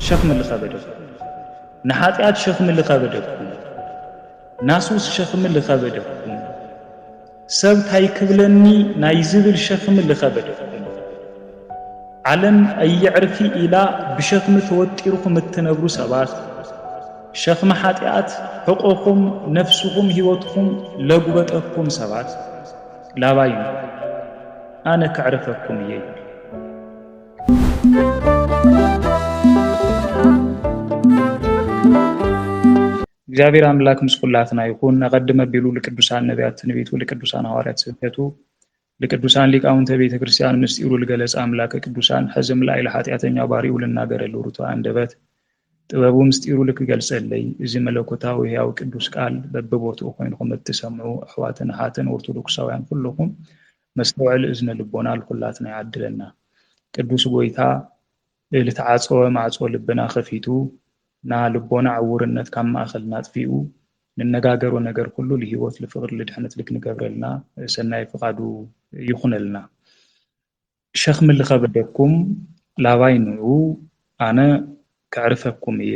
ሸኽሚ ልኸበደኩም፣ ንሓጢኣት ሸኽሚ ልኸበደኩም፣ ናሱስ ሸኽሚ ልኸበደኩም፣ ሰብ ታይ ክብለኒ ናይ ዝብል ሸኽሚ ልኸበደኩም፣ ዓለም ኣየዕርፊ ኢላ ብሸኽሚ ተወጢርኩም እትነብሩ ሰባት፣ ሸኽሚ ሓጢኣት ሕቖኹም፣ ነፍስኹም፣ ህይወትኹም ለጉበጠኩም ሰባት፣ ላባይ ኣነ ከዕርፈኩም እየ ይብል። እግዚኣብሔር ኣምላክ ምስ ኩላትና ይኹን። ኣቐድም ኣቢሉ ልቅዱሳን ነቢያት ትንቢቱ፣ ልቅዱሳን ሃዋርያት ስብከቱ፣ ልቅዱሳን ሊቃውንተ ቤተ ክርስቲያን ምስጢሩ ልገለጸ ኣምላከ ቅዱሳን፣ ሕዚ ምላእለ ሓጢኣተኛ ባሪኡ ልናገረሉ ርቱዕ ኣንደበት፣ ጥበቡ ምስጢሩ ልክገልጸለይ፣ እዚ መለኮታዊ ሕያው ቅዱስ ቃል በብቦትኡ ኮይንኩም እትሰምዑ ኣሕዋትን ኣሓትን ኦርቶዶክሳውያን ኩልኹም፣ መስተውዕል እዝነ ልቦና ልኩላትና ይዓድለና። ቅዱስ ጎይታ፣ ልተዓጸወ ማዕጾ ልብና ከፊቱ፣ ና ልቦና ዕውርነት ካብ ማእከልና ኣጥፊኡ፣ ንነጋገሮ ነገር ኩሉ ልህይወት ልፍቕሪ ልድሕነት ልክንገብረልና ሰናይ ፍቓዱ ይኹነልና። ሸኽሚ ልኸበደኩም ላባይ ንዑ፣ ኣነ ከዕርፈኩም እየ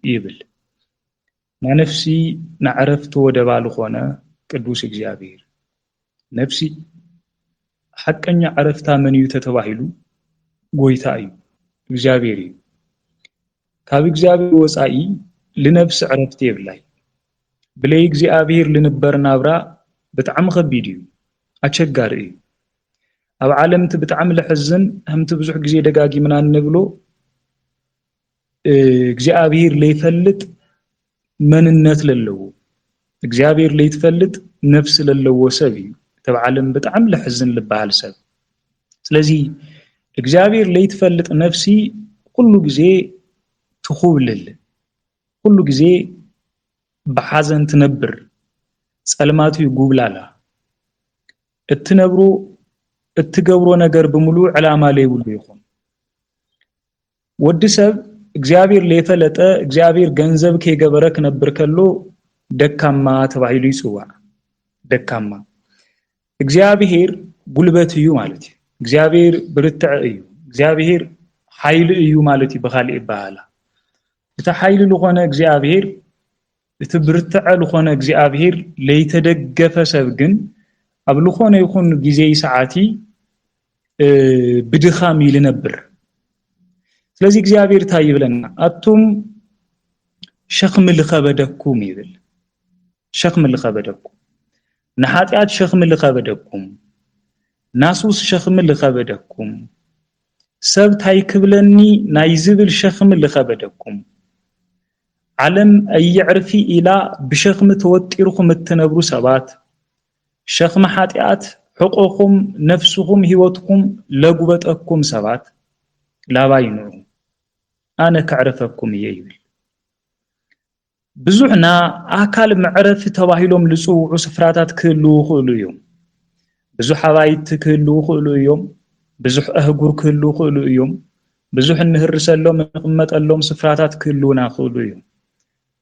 ይብል። ናነፍሲ ንዕረፍቲ ወደባ ልኾነ ቅዱስ እግዚኣብሔር። ነፍሲ ሓቀኛ ዕረፍታ መን እዩ ተተባሂሉ፣ ጎይታ እዩ፣ እግዚኣብሔር እዩ። ካብ እግዚኣብሔር ወጻኢ ልነፍሲ ዕረፍቲ የብላይ። ብለይ እግዚኣብሔር ልንበር ናብራ ብጣዕሚ ከቢድ እዩ፣ ኣቸጋሪ እዩ። ኣብ ዓለምቲ ብጣዕሚ ልሕዝን፣ ከምቲ ብዙሕ ግዜ ደጋጊምና እንብሎ፣ እግዚኣብሔር ለይፈልጥ መንነት ለለዎ፣ እግዚኣብሔር ለይትፈልጥ ነፍሲ ለለዎ ሰብ እዩ እቲ ኣብ ዓለም ብጣዕሚ ለሕዝን ልበሃል ሰብ። ስለዚ እግዚኣብሔር ለይትፈልጥ ነፍሲ ኩሉ ግዜ ትኹብልል፣ ኩሉ ግዜ ብሓዘን ትነብር፣ ጸልማቱ ይጉብላላ። እትነብሮ እትገብሮ ነገር ብምሉእ ዕላማ ለይብሉ ይኹን። ወዲ ሰብ እግዚኣብሔር ለይፈለጠ እግዚኣብሔር ገንዘብ ከይገበረ ክነብር ከሎ ደካማ ተባሂሉ ይጽዋዕ። ደካማ። እግዚኣብሔር ጉልበት እዩ ማለት እዩ። እግዚኣብሔር ብርትዐ እዩ። እግዚኣብሔር ሓይሊ እዩ ማለት እዩ ብኻልእ ይበሃላ። እቲ ሓይሊ ልኾነ እግዚኣብሔር፣ እቲ ብርትዐ ልኾነ እግዚኣብሔር ለይተደገፈ ሰብ ግን ኣብ ልኾነ ይኹን ግዜይ ሰዓቲ ብድኻም እዩ ልነብር። ስለዚ እግዚኣብሔር እንታይ ይብለና? ኣቱም ሸኽሚ ልኸበደኩም ይብል። ሸኽሚ ልኸበደኩም፣ ንሓጢኣት ሸኽሚ ልኸበደኩም፣ ናሱስ ሸኽሚ ልኸበደኩም፣ ሰብ ታይ ክብለኒ ናይ ዝብል ሸኽሚ ልኸበደኩም፣ ዓለም ኣየዕርፊ ኢላ ብሸኽሚ ተወጢርኩም እትነብሩ ሰባት፣ ሸኽሚ ሓጢኣት ሕቆኹም፣ ነፍስኹም፣ ህይወትኩም ለጉበጠኩም ሰባት፣ ላባይ ንዑ፣ ኣነ ከዕርፈኩም እየ ይብል። ብዙሕ ና ኣካል መዕረፊ ተባሂሎም ልጽውዑ ስፍራታት ክህልዉ ይኽእሉ እዮም። ብዙሕ ኣባይቲ ክህልዉ ይኽእሉ እዮም። ብዙሕ ኣህጉር ክህልዉ ይኽእሉ እዮም። ብዙሕ እንህርሰሎም እንቕመጠሎም ስፍራታት ክህልዉና ይኽእሉ እዮም።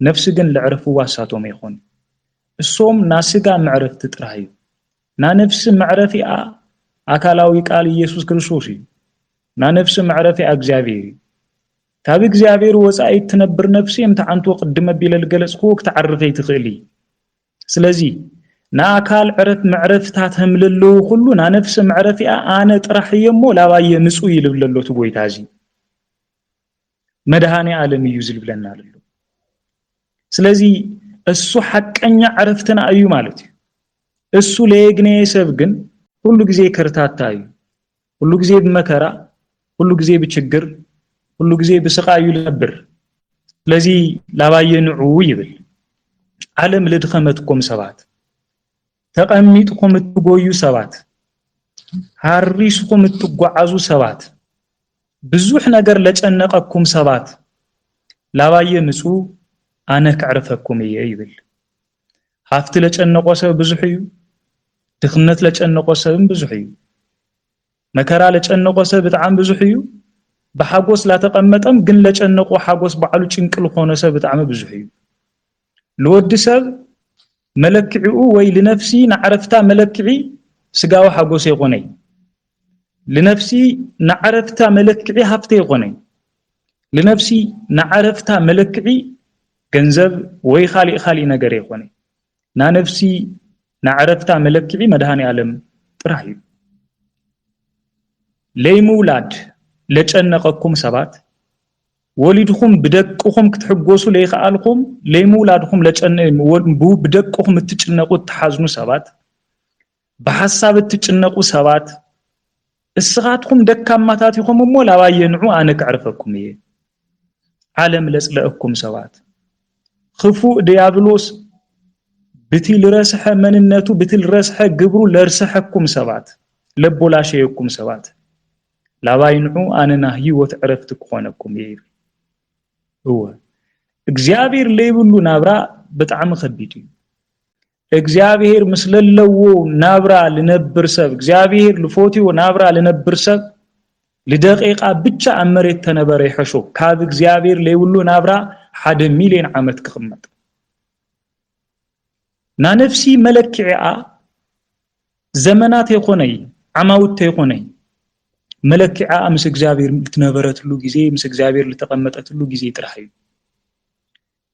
ነፍሲ ግን ለዕረፍዋ እሳቶም ኣይኮኑን። እሶም ና ስጋ መዕረፍቲ ጥራሕ እዩ። ና ነፍሲ መዕረፊኣ ኣካላዊ ቃል ኢየሱስ ክርስቶስ እዩ። ና ነፍሲ መዕረፊኣ እግዚኣብሔር እዩ። ካብ እግዚኣብሔር ወጻኢ እትነብር ነፍሲ፣ እምቲ ዓንቱ ቅድም ኣቢለ ልገለጽክዎ፣ ክትዓርፍ ኣይትኽእል እዩ። ስለዚ ንኣካል ዕረፍ መዕረፍታት ከም ለለዉ ኩሉ፣ ና ነፍሲ መዕረፊኣ ኣነ ጥራሕ እየ እሞ፣ ላባየ ምጹ እዩ ልብል ዘሎ እቲ ጎይታ እዚ። መድሃኔ ዓለም እዩ ዝልብለና ዘሎ። ስለዚ እሱ ሓቀኛ ዕረፍትና እዩ ማለት እዩ። እሱ ለየግነየ ሰብ ግን ኩሉ ግዜ ከርታታ እዩ። ኩሉ ግዜ ብመከራ፣ ኩሉ ግዜ ብችግር፣ ኩሉ ግዜ ብስቓይ እዩ ዝነብር። ስለዚ ላባየ ንዑ ይብል። ዓለም ልድኸመትኩም ሰባት፣ ተቐሚጥኩም እትጎዩ ሰባት፣ ሃሪስኩም እትጓዓዙ ሰባት፣ ብዙሕ ነገር ለጨነቐኩም ሰባት፣ ላባየ ምጹ፣ ኣነ ከዕርፈኩም እየ ይብል። ሃፍቲ ለጨነቆ ሰብ ብዙሕ እዩ። ድኽነት ለጨነቆ ሰብን ብዙሕ እዩ። መከራ ለጨነቆ ሰብ ብጣዕሚ ብዙሕ እዩ። ብሓጎስ ላተቐመጠም ግን ለጨነቆ ሓጎስ ባዕሉ ጭንቂ ልኾነ ሰብ ብጣዕሚ ብዙሕ እዩ። ልወዲ ሰብ መለክዒኡ ወይ ልነፍሲ ንዓረፍታ መለክዒ ስጋዊ ሓጎስ የኾነይ። ልነፍሲ ንዓረፍታ መለክዒ ሃፍተ የኾነይ። ልነፍሲ ንዓረፍታ መለክዒ ገንዘብ ወይ ካሊእ ካሊእ ነገር የኾነ። ናነፍሲ ንዓረፍታ መለክዒ መድሃኔ ኣለም ጥራሕ እዩ። ለይምውላድ ለጨነቐኩም ሰባት፣ ወሊድኹም ብደቅኹም ክትሕጎሱ ለይኸኣልኹም፣ ለይምውላድኹም ለጨነ-፣ ወ-፣ ብ-፣ ብደቅኹም እትጭነቑ እትሓዝኑ ሰባት፣ ብሓሳብ እትጭነቑ ሰባት፣ እስኻትኩም ደካማታት ኢኹም እሞ ላባየ ንዑ ኣነ ከዕርፈኩም እየ። ዓለም ለጽለአኩም ሰባት፣ ክፉእ ድያብሎስ ብቲ ልረስሐ መንነቱ፣ ብቲ ልረስሐ ግብሩ ለርሰሐኩም ሰባት፣ ለቦላሸየኩም ሰባት፣ ላባይ ንዑ ኣነ ና ህይወት ዕረፍቲ ክኾነኩም እየ ይብል። እወ፣ እግዚኣብሔር ለይብሉ ናብራ ብጣዕሚ ከቢድ እዩ። እግዚኣብሔር ምስ ለለዎ ናብራ ልነብር ሰብ፣ እግዚኣብሔር ልፎትዮ ናብራ ልነብር ሰብ፣ ልደቂቃ ብቻ ኣብ መሬት ተነበረ ይሐሾ፣ ካብ እግዚኣብሔር ለይብሉ ናብራ ሓደ ሚልዮን ዓመት ክቕመጥ። ናነፍሲ መለክዒኣ ዘመናት የኾነይ፣ ዓማውት የኾነይ፣ መለክዒኣ ምስ እግዚኣብሔር ልትነበረትሉ ግዜ፣ ምስ እግዚኣብሔር ልተቐመጠትሉ ግዜ ጥራሕ እዩ።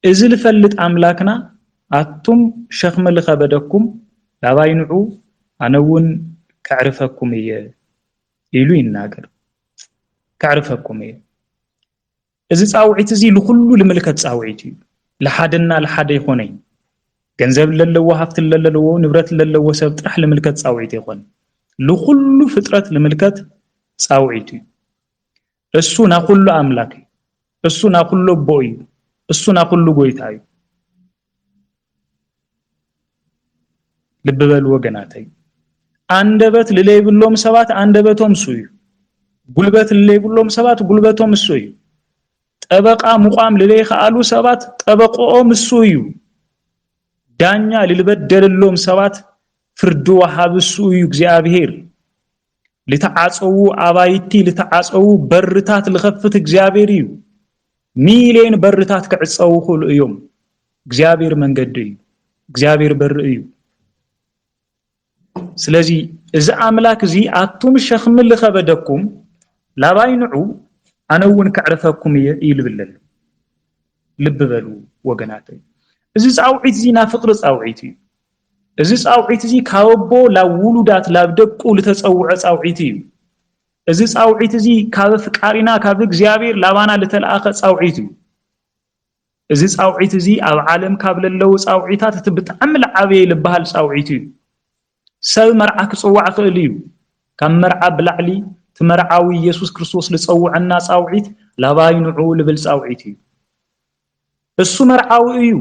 እዚ ልፈልጥ ኣምላክና፣ ኣቱም ሸኽሚ ልኸበደኩም ላባይ ንዑ፣ ኣነ እውን ከዕርፈኩም እየ ኢሉ ይናገር። ከዕርፈኩም እየ። እዚ ጻውዒት እዚ ልኹሉ ልምልከት ጻውዒት እዩ። ልሓደና ልሓደ ይኾነይ። ገንዘብ ለለዎ፣ ሃፍቲ ለለዎ፣ ንብረት ለለዎ ሰብ ጥራሕ ልምልከት ጻውዒት ይኾን። ልኹሉ ፍጥረት ልምልከት ጻውዒት እዩ። እሱ ናኹሉ ኣምላክ እዩ። እሱ ናኹሉ ኣቦ እዩ። እሱ ናኹሉ ጎይታ እዩ። ልቢ በሉ ወገናተይ። ኣንደበት ልለይብሎም ሰባት ኣንደበቶም እሱ እዩ። ጉልበት ልለይብሎም ሰባት ጉልበቶም እሱ እዩ። ጠበቃ ምቋም ልለይኸኣሉ ሰባት ጠበቆኦም እሱ እዩ። ዳኛ ልልበደልሎም ሰባት ፍርዲ ወሃቢ እሱ እዩ እግዚኣብሔር። ልተዓጸዉ ኣባይቲ፣ ልተዓጸዉ በርታት ልኸፍት እግዚኣብሔር እዩ። ሚልዮን በርታት ክዕጸዉ ይኽእሉ እዮም። እግዚኣብሔር መንገዲ እዩ። እግዚኣብሔር በሪ እዩ። ስለዚ እዚ ኣምላክ እዚ ኣቱም ሸኽሚ ልኸበደኩም ላባይ ንዑ ኣነ እውን ከዕርፈኩም እየ እዩ ልብል ዘሎ። ልቢ በሉ ወገናተይ። እዚ ጻውዒት እዚ ናይ ፍቅሪ ጻውዒት እዩ። እዚ ጻውዒት እዚ ካብ ኣቦ ላብ ውሉዳት ላብ ደቁ ልተጸውዐ ጻውዒት እዩ። እዚ ጻውዒት እዚ ካብ ኣፍቃሪና ካብ እግዚኣብሔር ላባና ልተለኣኸ ጻውዒት እዩ። እዚ ጻውዒት እዚ ኣብ ዓለም ካብ ለለዉ ጻውዒታት እቲ ብጣዕሚ ልዓበየ ልበሃል ጻውዒት እዩ። ሰብ መርዓ ክጽዋዕ ክእል እዩ። ካብ መርዓ ብላዕሊ እቲ መርዓዊ ኢየሱስ ክርስቶስ ልጸውዐና ጻውዒት ላባይ ንዑ ልብል ጻውዒት እዩ። እሱ መርዓዊ እዩ።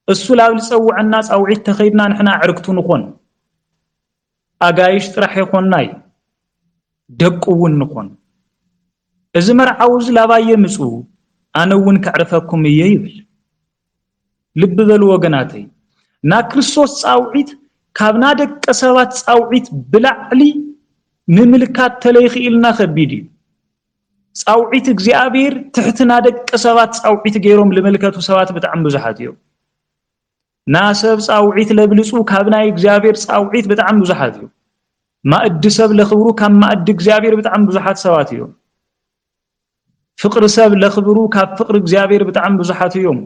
እሱ ላብ ልጸውዐና ጻውዒት ተኸይድና ንሕና ኣዕርክቱ ንኾን። ኣጋይሽ ጥራሕ የኾናይ፣ ደቁ እውን ንኾን። እዚ መርዓዊ እዚ ላባየ ምጹ፣ ኣነ እውን ከዕርፈኩም እየ ይብል። ልቢ በሉ ወገናተይ፣ ና ክርስቶስ ጻውዒት ካብ ና ደቀ ሰባት ጻውዒት ብላዕሊ ምምልካት ተለይኽኢልና ከቢድ እዩ። ጻውዒት እግዚኣብሔር ትሕቲ ና ደቀ ሰባት ጻውዒት ገይሮም ልምልከቱ ሰባት ብጣዕሚ ብዙሓት እዮም። ና ሰብ ጻውዒት ለብልጹ ካብ ናይ እግዚኣብሔር ጻውዒት ብጣዕሚ ብዙሓት እዮም። ማእዲ ሰብ ለኽብሩ ካብ ማእዲ እግዚኣብሔር ብጣዕሚ ብዙሓት ሰባት እዮም። ፍቅሪ ሰብ ለኽብሩ ካብ ፍቅሪ እግዚኣብሔር ብጣዕሚ ብዙሓት እዮም።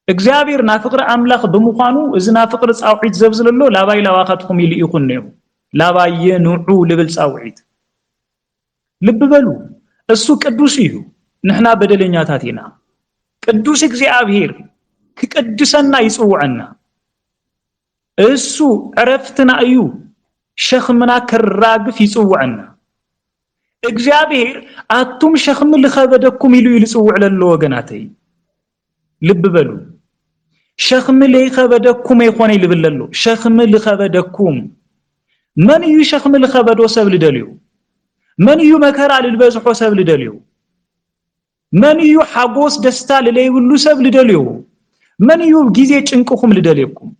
እግዚኣብሔር ና ፍቅሪ ኣምላኽ ብምዃኑ እዚ ና ፍቅሪ ጻውዒት ዘብዝለሎ ላባይ ላባኻትኩም ኢሉ ይኹን ነይሩ። ላባየ ንዑ ልብል ጻውዒት። ልቢ በሉ፣ እሱ ቅዱስ እዩ፣ ንሕና በደለኛታት ኢና። ቅዱስ እግዚኣብሔር ክቅድሰና ይጽውዐና። እሱ ዕረፍትና እዩ፣ ሸኽምና ከራግፍ ይጽውዐና። እግዚኣብሔር ኣቱም ሸኽሚ ልኸበደኩም ኢሉ እዩ ልጽውዕ ለሎ ወገናተይ። ልቢ በሉ፣ ሸኽሚ ለይኸበደኩም ኣይኮነ ይልብል ለሎ፣ ሸኽሚ ልኸበደኩም። መን እዩ ሸኽሚ ልኸበዶ ሰብ ልደልዮ? መን እዩ መከራ ልልበዝሖ ሰብ ልደልዮ? መን እዩ ሓጎስ ደስታ ልለይብሉ ሰብ ልደልዮ? መን እዩ ኣብ ግዜ ጭንቅኹም ልደልየኩም?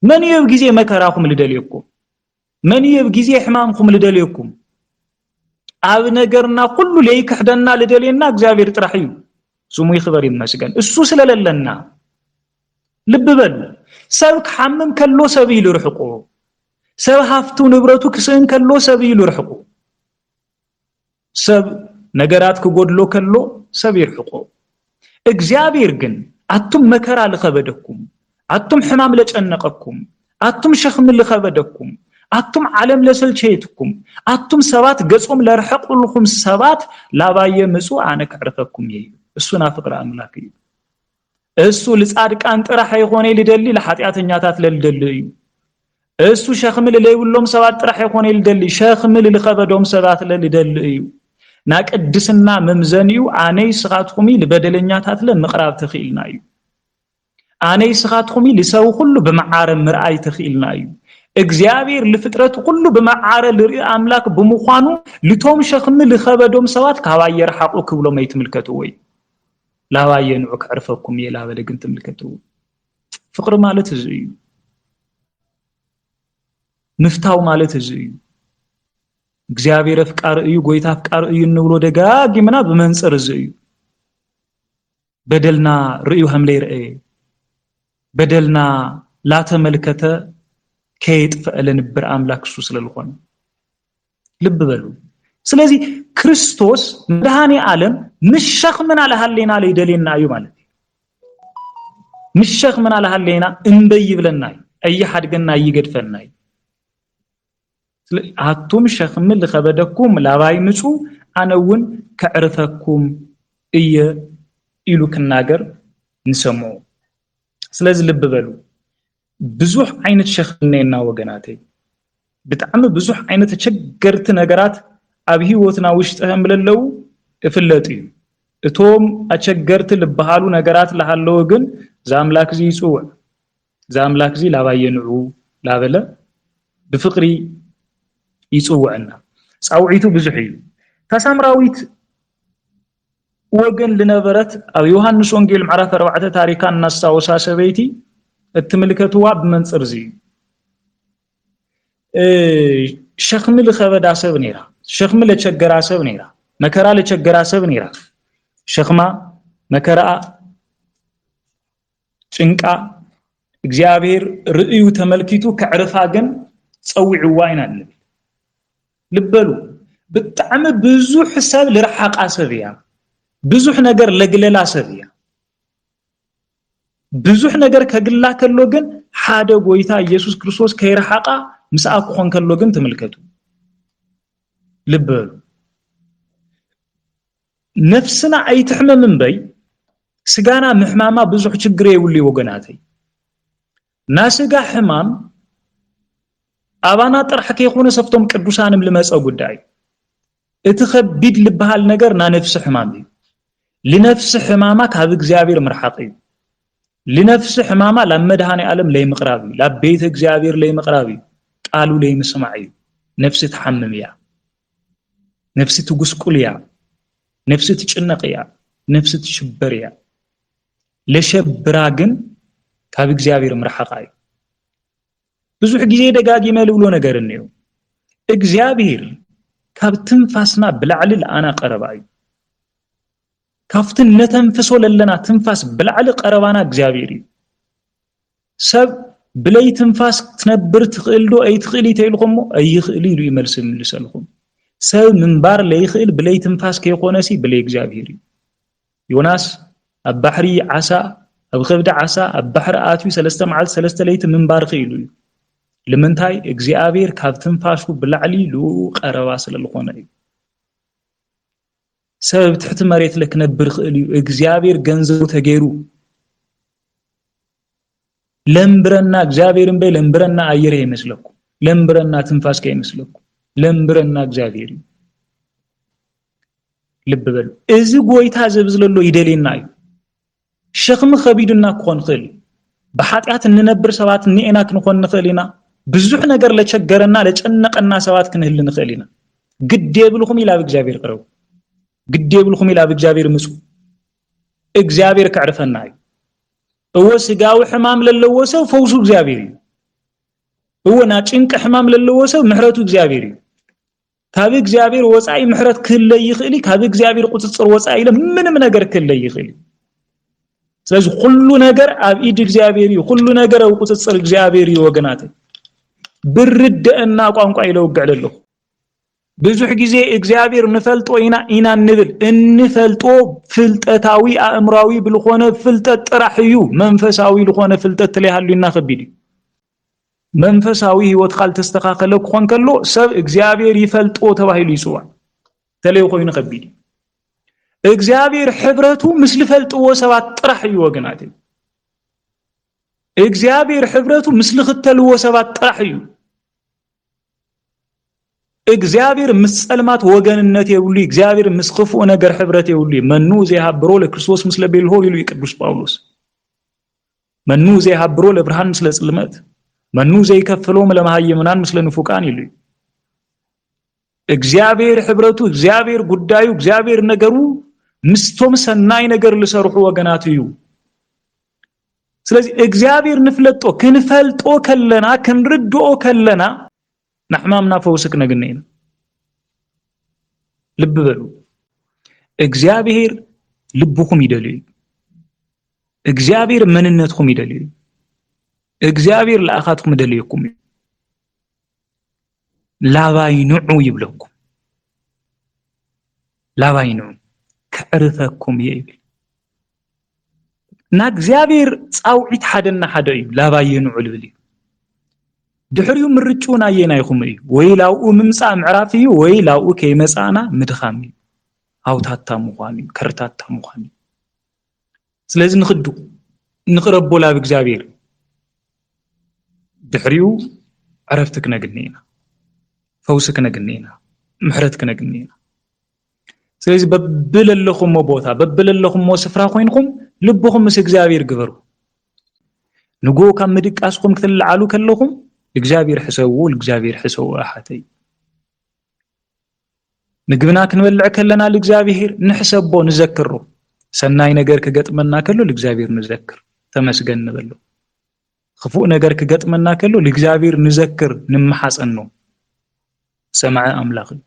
መን እዩ ኣብ ግዜ መከራኹም ልደልየኩም? መን እዩ ኣብ ግዜ ሕማምኩም ልደልየኩም? ኣብ ነገርና ኩሉ ለይክሕደና ልደልየና እግዚኣብሔር ጥራሕ እዩ። ስሙ ይኽበር ይመስገን። እሱ ስለለለና። ልቢ በሉ። ሰብ ክሓምም ከሎ ሰብ እዩ ልርሕቆ። ሰብ ሃፍቱ ንብረቱ ክስእን ከሎ ሰብ እዩ ልርሕቆ። ሰብ ነገራት ክጎድሎ ከሎ ሰብ ይርሕቆ። እግዚኣብሔር ግን ኣቱም መከራ ልኸበደኩም፣ ኣቱም ሕማም ለጨነቐኩም፣ ኣቱም ሸኽሚ ልኸበደኩም፣ ኣቱም ዓለም ለሰልቸየትኩም፣ ኣቱም ሰባት ገጾም ለርሐቁልኹም ሰባት ላባየ ምጹ ኣነ ከዕርፈኩም እየ። እሱ ና ፍቕሪ ኣምላክ እዩ። እሱ ልጻድቃን ጥራሕ ኣይኾነ ልደሊ፣ ለሓጢኣተኛታት ለልደሊ እዩ። እሱ ሸኽሚ ልለይብሎም ሰባት ጥራሕ ኣይኾነ ልደሊ፣ ሸኽሚ ልልኸበዶም ሰባት ለልደሊ እዩ። ና ቅድስና መምዘኒኡ ኣነይ ስኻትኹም ልበደለኛታት ለምቕራብ ተኽኢልና እዩ። ኣነይ ስኻትኹም ልሰው ኩሉ ብመዓረ ምርኣይ ተኽኢልና እዩ። እግዚኣብሔር ልፍጥረት ኩሉ ብመዓረ ልርኢ ኣምላክ ብምዃኑ ልቶም ሸኽሚ ልኸበዶም ሰባት ካብ ኣየር ሓቑ ክብሎም ኣይትምልከትዎ እዩ። ላባየ ንዑ ከዕርፈኩም እየ ላበለ ግን ትምልከትዎ። ፍቕሪ ማለት እዚ እዩ። ምፍታው ማለት እዚ እዩ። እግዚኣብሔር ኣፍቃሪ እዩ፣ ጎይታ ኣፍቃሪ እዩ እንብሎ ደጋጊምና ብመንጽር እዚ እዩ። በደልና ርእዩ ከም ለይረኣየ፣ በደልና ላተመልከተ ከየጥፍአ ለንብር ኣምላክ እሱ ስለ ዝኾነ። ልቢ በሉ። ስለዚ ክርስቶስ መድኃኔ ዓለም ምስ ሸኽምና ለሃሌና ለይደልየና እዩ ማለት እዩ። ምስ ሸኽምና ለሃሌና እምበይ ይብለና እዩ። ኣይሓድገና ይገድፈና እዩ። ስለ-፣ ኣቱም ሸኽሚ ልኸበደኩም ላባይ ምጹ፣ ኣነ እውን ከዕርፈኩም እየ ኢሉ ክናገር ንሰምዖ። ስለዚ ልቢ በሉ። ብዙሕ ዓይነት ሸኽሚ እኔና ወገናተይ። ብጣዕሚ ብዙሕ ዓይነት ኣቸገርቲ ነገራት ኣብ ህይወትና ውሽጢ ከም ለለዉ እፍለጥ እዩ። እቶም ኣቸገርቲ ልበሃሉ ነገራት ለሃለዉ ግን፣ እዚ ኣምላክ እዚ ይጽውዕ። እዚ ኣምላክ እዚ ላባየ ንዑ ላበለ ብፍቕሪ ይጽውዐና። ጻውዒቱ ብዙሕ እዩ። እታ ሳምራዊት ወገን ልነበረት ኣብ ዮሃንስ ወንጌል ምዕራፍ ኣርባዕተ ታሪካ እናስታወሳ ሰበይቲ እትምልከትዋ ብመንጽር እዚ እዩ። እ፣ ሸኽሚ ልኸበዳ ሰብ ነይራ። ሸኽሚ ለቸገራ ሰብ ነይራ። መከራ ለቸገራ ሰብ ነይራ። ሸኽማ፣ መከራኣ፣ ጭንቃ እግዚኣብሔር ርእዩ ተመልኪቱ ከዕርፋ ግን ጸዊዕዋ ኢና እንብል። ልበሉ፣ ብጣዕሚ ብዙሕ ሰብ ልረሓቃ ሰብ እያ። ብዙሕ ነገር ለግለላ ሰብ እያ። ብዙሕ ነገር ከግላ ከሎ ግን ሓደ ጎይታ ኢየሱስ ክርስቶስ ከይረሓቃ ምስኣ ክኾን ከሎ ግን ትምልከቱ። ልበሉ። ነፍስና ኣይትሕመም እምበይ፣ ስጋና ምሕማማ ብዙሕ ችግር የብሉ እዩ ወገናተይ። ናይ ስጋ ሕማም ኣባና ጥራሕ ከይኮነ ሰብቶም ቅዱሳንም ልመጸ ጉዳይ። እቲ ከቢድ ልበሃል ነገር ናይ ነፍሲ ሕማም እዩ። ልነፍሲ ሕማማ ካብ እግዚኣብሔር ምርሓቕ እዩ። ልነፍሲ ሕማማ ላብ መድኃኔ ዓለም ለይምቕራብ እዩ። ላብ ቤተ እግዚኣብሔር ለይምቕራብ እዩ። ቃሉ ለይምስማዕ እዩ። ነፍሲ ትሓምም እያ። ነፍሲ ትጉስቁል እያ። ነፍሲ ትጭነቕ እያ። ነፍሲ ትሽበር እያ። ለሸብራ ግን ካብ እግዚኣብሔር ምርሓቓ እዩ። ብዙሕ ግዜ ደጋጊመ ልብሎ ነገር እኒኦ። እግዚኣብሔር ካብ ትንፋስና ብላዕሊ ለኣና ቀረባ እዩ። ካብቲ ነተንፍሶ ለለና ትንፋስ ብላዕሊ ቀረባና እግዚኣብሔር እዩ። ሰብ ብለይ ትንፋስ ክትነብር ትኽእል ዶ ኣይትኽእል እዩ ተይልኹሞ፣ ኣይኽእል ኢሉ እዩ መልሲ ምልሰልኹም። ሰብ ምንባር ለይኽእል ብለይ ትንፋስ ከይኮነሲ ብለይ እግዚኣብሔር እዩ። ዮናስ ኣብ ባሕሪ ዓሳ፣ ኣብ ከብዲ ዓሳ፣ ኣብ ባሕሪ ኣትዩ ሰለስተ መዓልቲ ሰለስተ ለይቲ ምንባር ክኢሉ እዩ። ልምንታይ? እግዚኣብሔር ካብ ትንፋሱ ብላዕሊ ልኡ ቀረባ ስለ ዝኾነ እዩ። ሰብ ኣብ ትሕቲ መሬት ለክነብር ክእል እዩ። እግዚኣብሔር ገንዘቡ ተገይሩ ለንብረና እግዚኣብሔር እምበይ ለንብረና ኣየር ይመስለኩም። ለንብረና ትንፋስ ከይመስለኩም። ለንብረና እግዚኣብሔር እዩ። ልቢ በሉ። እዚ ጎይታ እዚ ኣብዚ ዘሎ ይደልየና እዩ። ሸኽሚ ከቢዱና ክኾን ይኽእል እዩ። ብሓጢኣት እንነብር ሰባት እኒኤና ክንኾን ንኽእል ኢና። ብዙሕ ነገር ለቸገረና ለጨነቐና ሰባት ክንህሊ ንኽእል ኢና። ግድ የብልኹም ኢላ ኣብ እግዚኣብሔር ቅረቡ። ግድ የብልኹም ኢላ ኣብ እግዚኣብሔር ምፁ። እግዚኣብሔር ከዕርፈና እዩ። እወ ስጋዊ ሕማም ለለዎ ሰብ ፈውሱ እግዚኣብሔር እዩ። እወ ና ጭንቂ ሕማም ለለዎ ሰብ ምሕረቱ እግዚኣብሔር እዩ። ካብ እግዚኣብሔር ወፃኢ ምሕረት ክህለ ይኽእል እዩ። ካብ እግዚኣብሔር ቁፅፅር ወፃኢ ኢለ ምንም ነገር ክህለ ይኽእል እዩ። ስለዚ ኩሉ ነገር ኣብ ኢድ እግዚኣብሔር እዩ። ኩሉ ነገር ኣብ ቁፅፅር እግዚኣብሔር እዩ ወገናተይ። ብርደአና ቋንቋ ኢለ ውግዕ ኣለኹ። ብዙሕ ግዜ እግዚኣብሔር ንፈልጦ ኢና ኢና እንብል። እንፈልጦ ፍልጠታዊ ኣእምራዊ ብልኾነ ፍልጠት ጥራሕ እዩ። መንፈሳዊ ልኾነ ፍልጠት ተለይሃሉና ከቢድ እዩ። መንፈሳዊ ህይወትካ ልተስተኻኸለ ክኾን ከሎ ሰብ እግዚኣብሔር ይፈልጦ ተባሂሉ ይፅዋዕ። ተለይ ኮይኑ ከቢድ እዩ። እግዚኣብሔር ሕብረቱ ምስ ልፈልጥዎ ሰባት ጥራሕ እዩ ወገናት። እግዚኣብሔር ሕብረቱ ምስ ልኽተልዎ ሰባት ጥራሕ እዩ። እግዚኣብሔር ምስ ጸልማት ወገንነት የብሉ። እግዚኣብሔር ምስ ክፉእ ነገር ሕብረት የብሉ። መኑ ዘይሃብሮ ለክርስቶስ ምስለ ቤልሆ ኢሉ እዩ ቅዱስ ጳውሎስ። መኑ ዘይሃብሮ ለብርሃን ምስለ ጽልመት፣ መኑ ዘይከፍሎም ለመሃይምናን ምስለ ንፉቃን ኢሉ እዩ። እግዚኣብሔር ሕብረቱ፣ እግዚኣብሔር ጉዳዩ፣ እግዚኣብሔር ነገሩ ምስቶም ሰናይ ነገር ልሰርሑ ወገናት እዩ። ስለዚ እግዚኣብሔር ንፍለጦ፣ ክንፈልጦ ከለና፣ ክንርድኦ ከለና፣ ንሕማምና ፈውሲ ክነግኒ ኢና። ልቢ በሉ፣ እግዚኣብሔር ልብኹም ይደልዩ እዩ። እግዚኣብሔር መንነትኩም ይደልዩ እዩ። እግዚኣብሔር ለኣኻትኩም ይደልየኩም እዩ። ላባይ ንዑ ይብለኩም። ላባይ ንዑ፣ ከዕርፈኩም እየ ይብል። ናእግዚኣብሔር ጻውዒት ሓደ እና ሓደ እዩ። ላባየ ንዑ ልብል እዩ። ድሕሪኡ ምርጭኡ ናየናይኹም እዩ። ወይ ላብኡ ምምጻእ ምዕራፍ እዩ፣ ወይ ላብኡ ከይመጻእና ምድኻም እዩ። ሃውታታ ምዃን እዩ፣ ከርታታ ምዃን እዩ። ስለዚ ንኽዱ፣ ንቕረቦ ላብ እግዚኣብሔር። ድሕሪኡ ዕረፍቲ ክነግኒ ኢና፣ ፈውሲ ክነግኒ ኢና፣ ምሕረት ክነግኒ ኢና። ስለዚ በብለለኹሞ ቦታ፣ በብለለኹሞ ስፍራ ኮይንኹም ልብኹም ምስ እግዚኣብሔር ግበሩ። ንግሆ ካብ ምድቃስኹም ክትለዓሉ ከለኹም እግዚኣብሔር ሕሰብዎ፣ እግዚኣብሔር ሕሰብዎ ኣሓተይ። ምግብና ክንበልዕ ከለና ልእግዚኣብሔር ንሕሰቦ፣ ንዘክሮ። ሰናይ ነገር ክገጥመና ከሎ ልእግዚኣብሔር ንዘክር፣ ተመስገን ንበሎ። ክፉእ ነገር ክገጥመና ከሎ ልእግዚኣብሔር ንዘክር፣ ንምሓጸኖ። ሰማዒ ኣምላኽ እዩ።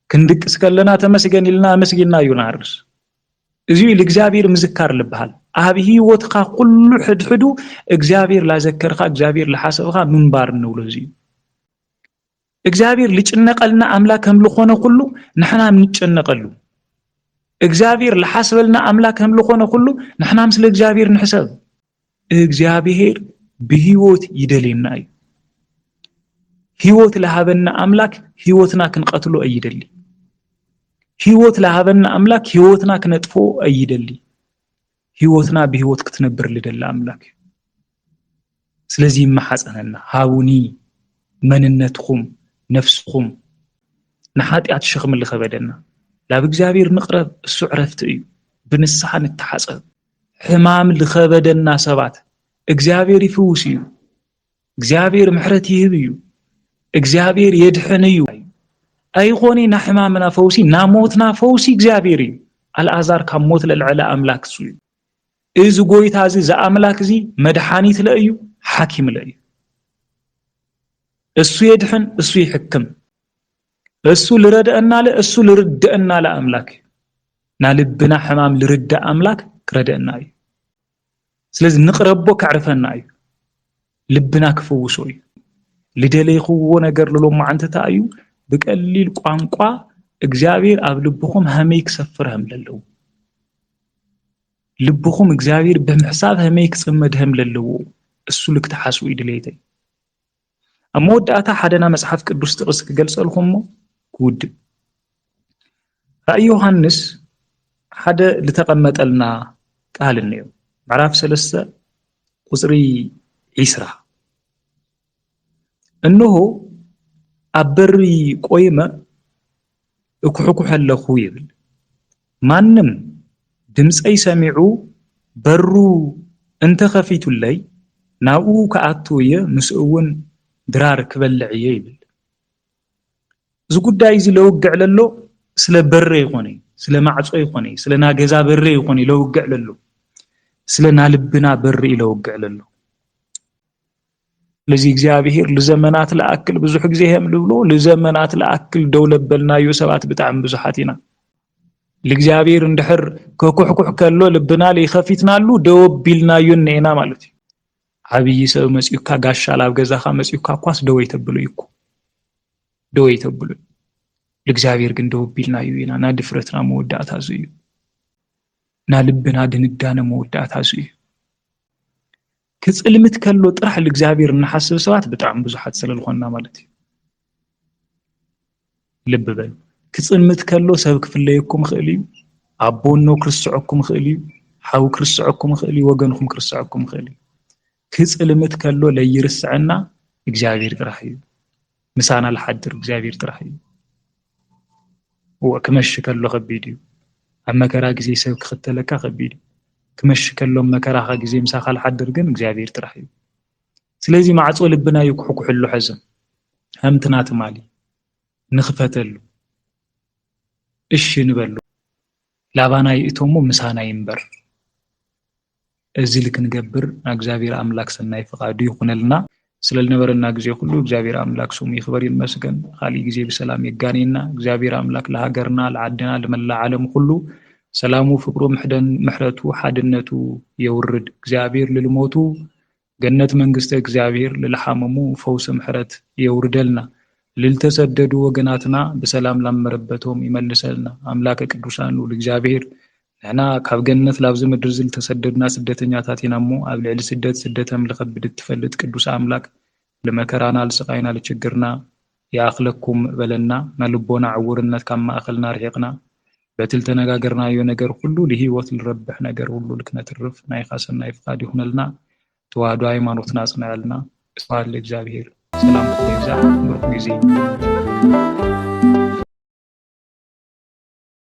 ክንድቅስ ከለና ተመስገን ኢልና ኣመስጊና እዩ ንሃርስ። እዚ እዩ ልእግዚኣብሔር ምዝካር ልበሃል። ኣብ ህይወትካ ኩሉ ሕድሕዱ እግዚኣብሔር ላዘከርካ፣ እግዚኣብሔር ልሓሰብካ ምንባር እንብሎ እዚ እዩ። እግዚኣብሔር ልጭነቀልና ኣምላክ ከም ልኾነ ኩሉ ንሕና ንጨነቀሉ። እግዚኣብሔር ልሓስበልና ኣምላክ ከም ልኾነ ኩሉ ንሕና ምስለ እግዚኣብሔር ንሕሰብ። እግዚኣብሔር ብህይወት ይደልየና እዩ። ህይወት ልሃበና ኣምላክ ህይወትና ክንቀትሎ ኣይደሊ። ህይወት ልሃበና ኣምላክ ህይወትና ክነጥፍኦ ኣይደሊ። ህይወትና ብህይወት ክትነብር ልደሊ ኣምላክ እዩ። ስለዚ ይመሓጸነና፣ ሃቡኒ መንነትኹም፣ ነፍስኹም፣ ንሓጢኣት ሸኽሚ ልኸበደና። ላብ እግዚኣብሔር ንቕረብ፣ እሱ ዕረፍቲ እዩ። ብንስሓ ንተሓጸብ። ሕማም ልኸበደና ሰባት፣ እግዚኣብሔር ይፍውስ እዩ። እግዚኣብሔር ምሕረት ይህብ እዩ። እግዚኣብሔር የድሕን እዩ። ኣይኾነ ና ሕማምና ፈውሲ፣ ና ሞትና ፈውሲ እግዚኣብሔር እዩ። ኣልኣዛር ካብ ሞት ለልዐለ ኣምላክ እሱ እዩ። እዚ ጎይታ እዚ፣ እዚ ኣምላክ እዚ መድሓኒት ለ እዩ፣ ሓኪም ለ እዩ። እሱ የድሕን፣ እሱ ይሕክም። እሱ ልረድአና ለ፣ እሱ ልርድአና ለ ኣምላክ እዩ። ና ልብና ሕማም ልርዳእ ኣምላክ ክረድአና እዩ። ስለዚ ንቕረቦ ከዕርፈና እዩ። ልብና ክፍውሶ እዩ። ልደለይኽዎ ነገር ልሎማዓንቲ እንታይ እዩ? ብቀሊል ቋንቋ እግዚኣብሔር ኣብ ልብኹም ሃመይ ክሰፍር ሃም ለለዎ። ልብኹም እግዚኣብሔር ብምሕሳብ ሃመይ ክጽመድ ሃም ለለዎ። እሱ ልክትሓስቡ እዩ ድሌተይ። ኣብ መወዳእታ ሓደና መጽሓፍ ቅዱስ ጥቕስ ክገልጸልኩም እሞ ክውድእ። ራእይ ዮሃንስ ሓደ ልተቐመጠልና ቃል እንዮ። ምዕራፍ ሰለስተ ቁጽሪ ዒስራ። እንሆ ኣብ በሪ ቆይመ እኩሕኩሕ ኣለኹ ይብል። ማንም ድምፀይ ሰሚዑ በሩ እንተኸፊቱለይ ናብኡ ክኣቱ እየ፣ ምስኡ እውን ድራር ክበልዕ እየ ይብል። እዚ ጉዳይ እዚ ለውግዕ ለሎ ስለ በረ ይኾነ፣ ስለ ማዕጾ ይኾነ፣ ስለ ናገዛ በረ ይኾነ ለውግዕ ለሎ፣ ስለ ናልብና በሪ ለውግዕ ለሎ። ስለዚ እግዚኣብሔር ልዘመናት ለኣክል ብዙሕ ግዜ ሄም ልብሎ፣ ልዘመናት ለኣክል ደው ለበልናዮ ሰባት ብጣዕሚ ብዙሓት ኢና። ልእግዚኣብሔር እንድሕር ከኩሕኩሕ ከሎ ልብና ለይኸፊትናሉ ደው ኣቢልናዮ እኒኤና ማለት እዩ። ዓብዪ ሰብ መፂኡካ፣ ጋሻ ላብ ገዛኻ መፂኡካ እኳስ ደው ኣይተብሎ እዩ እኮ። ደው ኣይተብሉን። ልእግዚኣብሔር ግን ደው ኣቢልናዩ ኢና። ና ድፍረትና መወዳእታ እዚ እዩ። ና ልብና ድንዳነ መወዳእታ እዚ እዩ። ክጽልምት ከሎ ጥራሕ ልእግዚኣብሔር እንሓስብ ሰባት ብጣዕሚ ብዙሓት ስለ ዝኾንና ማለት እዩ። ልቢ በሉ። ክጽልምት ከሎ ሰብ ክፍለየኩም ይኽእል እዩ። ኣቦ እኖ ክርስዐኩም ይኽእል እዩ። ሓው ክርስዐኩም ይኽእል እዩ። ወገንኹም ክርስዐኩም ይኽእል እዩ። ክጽልምት ከሎ ለይርስዐና እግዚኣብሔር ጥራሕ እዩ። ምሳና ልሓድር እግዚኣብሔር ጥራሕ እዩ። እወ፣ ክመሽ ከሎ ከቢድ እዩ። ኣብ መከራ ግዜ ሰብ ክኽተለካ ከቢድ እዩ። ክመሽ ከሎ መከራኻ ግዜ ምሳኻ ልሓድር ግን እግዚኣብሔር ጥራሕ እዩ። ስለዚ ማዕጾ ልብና እዩ ክሕኩሕሉ ሐዘ። ከምትና ትማሊ ንኽፈተሉ። እሺ ንበሉ። ላባና ይእቶሞ ምሳና ይንበር። እዚ ልክንገብር እግዚኣብሔር ኣምላክ ሰናይ ፍቓዱ ይኹነልና። ስለ ልነበረና ግዜ ኩሉ እግዚኣብሔር ኣምላክ ስሙ ይኽበር ይመስገን። ካሊእ ግዜ ብሰላም የጋኔና። እግዚኣብሔር ኣምላክ ለሃገርና፣ ለዓድና፣ ለመላእ ዓለም ኩሉ ሰላሙ፣ ፍቅሩ፣ ምሕደን፣ ምሕረቱ፣ ሓድነቱ የውርድ። እግዚኣብሔር ልልሞቱ ገነት መንግስተ እግዚኣብሔር፣ ልልሓመሙ ፈውሲ ምሕረት የውርደልና። ልልተሰደዱ ወገናትና ብሰላም ላብ መረበቶም ይመልሰልና። ኣምላከ ቅዱሳን ልዑል እግዚኣብሔር፣ ንሕና ካብ ገነት ላብዚ ምድሪ እዚ ልተሰደድና ስደተኛታት ኢና እሞ፣ ኣብ ልዕሊ ስደት ስደተም ልኸብድ እትፈልጥ ቅዱስ ኣምላክ፣ ልመከራና፣ ልስቃይና፣ ልችግርና ይኣኽለኩም በለና። ናይ ልቦና ዕውርነት ካብ ማእኸልና ርሒቕና፣ በቲ ልተነጋገርናዮ ነገር ኩሉ ልህይወት ልረብሕ ነገር ሁሉ ልክነትርፍ ናይኻ ሰናይ ፍቃድ ይኹነልና። ተዋህዶ ሃይማኖትና ኣጽንዐልና። ስብሐት ለእግዚኣብሔር። ሰላምኩም ይብዛሕ። ብሩኽ ግዜ።